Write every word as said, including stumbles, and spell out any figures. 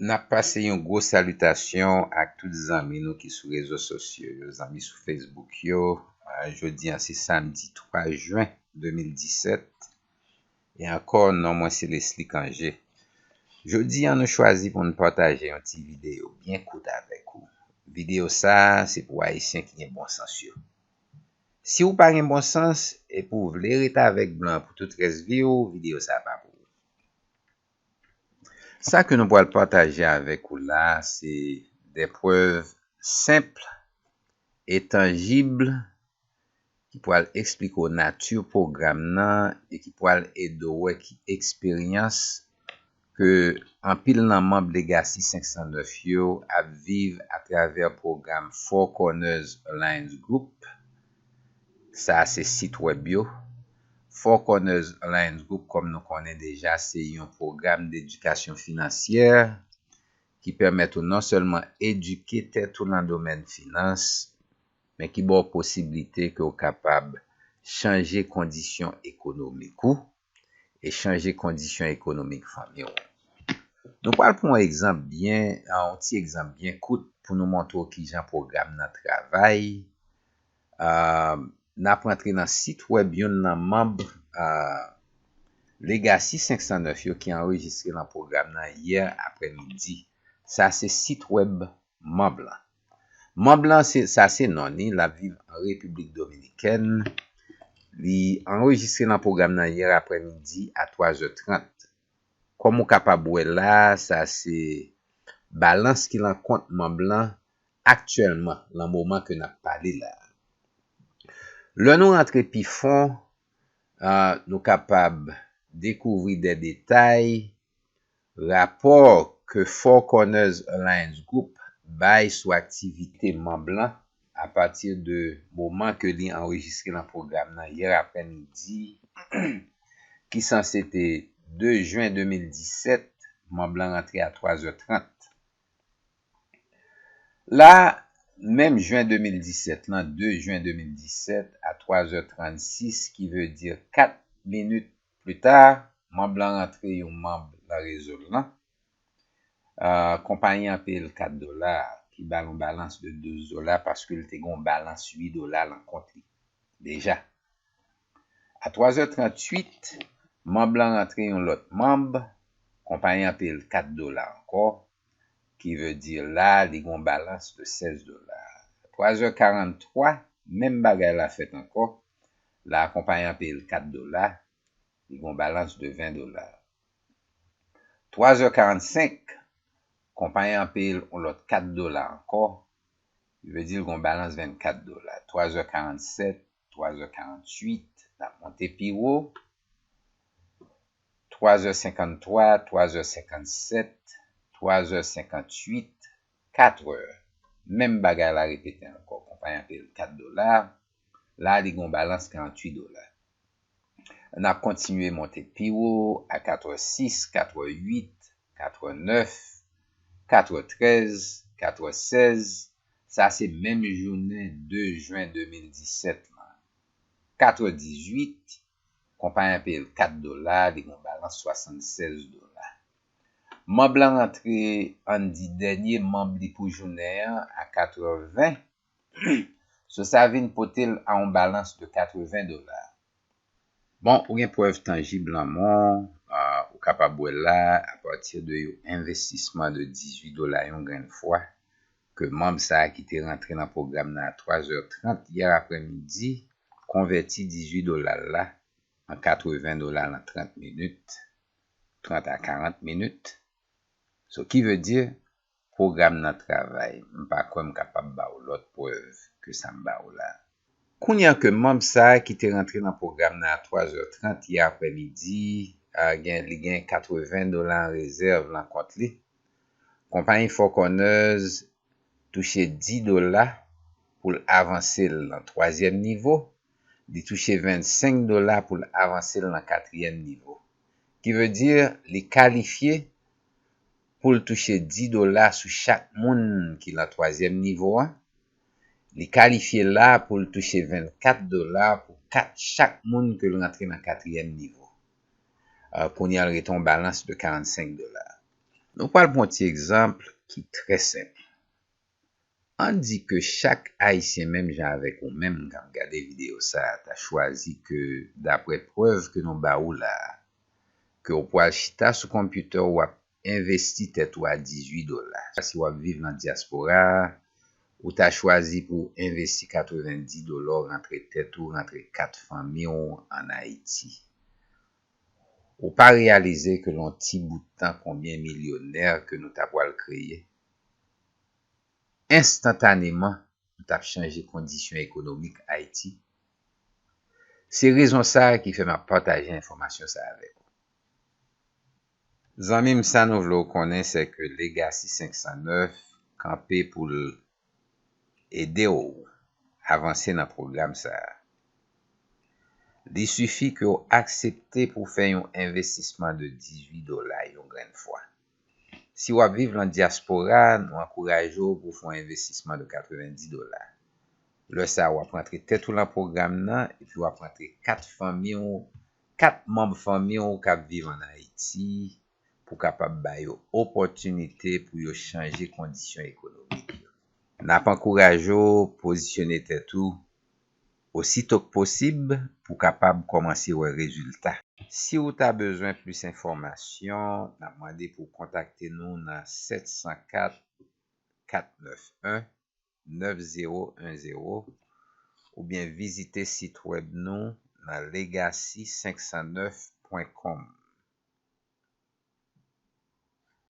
N ap pase yon gwo salitasyon ak tout zanmi nou ki sou rezo sosyo yo, zanmi sou Facebook yo. Ah, jodi a se samdi twa jen de mil disèt. E ankò, non mwen se Leslie Cangé. Jodi a, nou chwazi pou n pataje yon ti videyo byen kout avèk ou. Videyo sa a, se pou Ayisyen ki gen bon sans yo. Si w pa gen bon sans, epi w vle ret avèk blan pou tout rès vi w, videyo sa a pa pou ou. Sa ke nou pral pataje avèk ou la, se de prèv senp e tanjib ki pral eksplike w nati pwogram nan e ki pral ede w wè ki eksperyans ke anpil nan manm Legacy senk san nèf yo ap viv atravè pwogram Four Corners Alliance Group. Sa a se sit wèb yo. Four Corners Alliance Group, kòm nou konnen deja, se yon pwogram dedikasyon finansyè ki pèmèt ou non sèlman edike tèt ou nan domèn finans, men ki ba w posiblite ke w kapab chanje kondisyon ekonomik ou e chanje kondisyon ekonomik fanmi w. Nou pral pran yon egzanp byen, yon ti egzanp byen kout pou nou montre w kijan pwogram nan travay. Ah, n ap rantre nan sit wèb youn nan manm, ah, Legacy senk san nèf yo ki anrejistre nan pwogram nan yè aprèmidi. Sa se sit wèb manm lan. Manm lan, se, sa se non li, l ap viv an Repiblik Dominikèn. Li anrejistre nan pwogram nan yè aprèmidi a twa zè trant. Kòm ou kapab wè la, sa se balans ki lan kont manm lan aktyèlman, lan moman ke n ap pale la. Lè nou rantre pi fon, ah, nou kapab dekouvri de detay rapò ke Four Corners Alliance Group bay sou aktivite manm lan apati de moman ke li anrejistre nan pwogram nan yè aprèmidi, ki sanse te de jen de mil disèt, manm lan rantre a twa zè trant. La, menm jen de mil disèt lan, de jen de mil disèt a twa zè trannsis, ki vle di kat minit pli ta, manm lan rantre yon manm nan rezo l lan. Ah, konpayi an peye l kat dola, ki ba l yon balans de douz dola paske l te gen yon balans uit dola lan kont li deja. A twa zè tranntuit, manm lan rantre yon lòt manm, konpayi an peye l kat dola ankò, ki vle di la, li gen yon balans de sèz dola. Twa zè karanntwa, menm bagay la fèt ankò, la, konpayi an peye l kat dola, li gen yon balans de ven dola. Twa zè karannsenk, konpayi an peye l yon lòt kat dola ankò, ki vle di l gen yon balans vennkat dola. Twa zè karannsèt, twa zè karanntuit, n ap monte pi wo. Twa zè senkanntwa, twa zè senkannsèt, twa zè senkantuit, kat è. Menm bagay la repete ankò. Konpayi an peye l kat dola. La, li gen yon balans karanntuit dola. N ap kontinye monte pi wo a kat è sis, kat è uit, kat è nèf, kat è trèz, kat è sèz. Sa se menm jounen de jen de mil disèt lan. Kat è dizuit, konpayi an peye l kat dola, li gen yon balans swasannsèz dola. Manm lan rantre, ann di dènye manm li pou jounen an a kat è ven. So sa vin pote l a yon balans de kat è ven dola. Bon, ou gen prèv tanjib lan men w, ah, ou kapab wè la, apati de yon envestisman de dizuit dola yon grenn fwa, ke manm sa a ki te rantre nan pwogram nan a twa zè trant yè aprèmidi, konvèti dizuit dola l la an kat è ven dola lan trant minit, trant a karant minit. So, ki vle di, pwogram nan travay. M pa kwè m kapab ba w lòt prèv ke sa m ba w la. Kounye a ke manm sa a ki te rantre nan pwogram nan a twa zè trant yè aprèmidi, a, gen, li gen kat è ven dola an rezèv lan kont li, konpayi Four Corners touche dis dola pou l avanse l nan twazyèm nivo, li touche vennsenk dola pou l avanse l nan katriyèm nivo. Ki vle di, li kalifye pou l touche dis dola sou chak moun ki lan twazyèm nivo a. Li kalifye la pou l touche vennkat dola pou kat, chak moun ke l rantre nan katriyèm nivo. Ah, kounye a, l rete yon balans de karannsenk dola. Nou pral pran yon ti egzanp ki trè senp. Ann di ke chak Ayisyen, menm jan avèk ou menm k ap gade videyo sa a, ta chwazi ke, dapre prèv ke nou ba ou la a, ke w pral chita sou konpitè w, w ap envesti tèt ou a dizuit dola. Si w ap viv nan dyaspora a, ou ta chwazi pou w envesti katrevenndis dola, w rantre tèt ou, rantre kat fanmi w ann Ayiti. Ou pa reyalize ke l yon ti bout tan konbyen milyonè ke nou ta pral kreye? Enstantaneman, nou t ap chanje kondisyon ekonomik Ayiti. Se rezon sa a ki fè m ap pataje enfòmasyon sa a avèk ou. Zanmi m, sa nou vle w konnen, se ke Legacy senk san nèf kanpe pou l ede w avanse nan pwogram sa a. Li sifi ke w aksepte pou w fè yon envestisman de dizuit dola yon grenn fwa. Si w ap viv nan dyaspora, nou ankouraje w pou w fè yon envestisman de katrevenndis dola. Lè sa a, w ap rantre tèt ou nan pwogram nan, epi w ap rantre kat fanmi w, kat manm fanmi w k ap viv ann Ayiti, pou w kapab ba yo opòtinite pou yo chanje kondisyon ekonomik yo. N ap ankouraje w pozisyone tèt ou osito k posib pou w kapab kòmanse wè rezilta. Si w ta bezwen plis enfòmasyon, n ap mande pou w kontakte nou nan sèt san kat, kat nèf en, nèf zewo en zewo, oubyen vizite sit wèb nou nan legacy senk san nèf pwen kòm.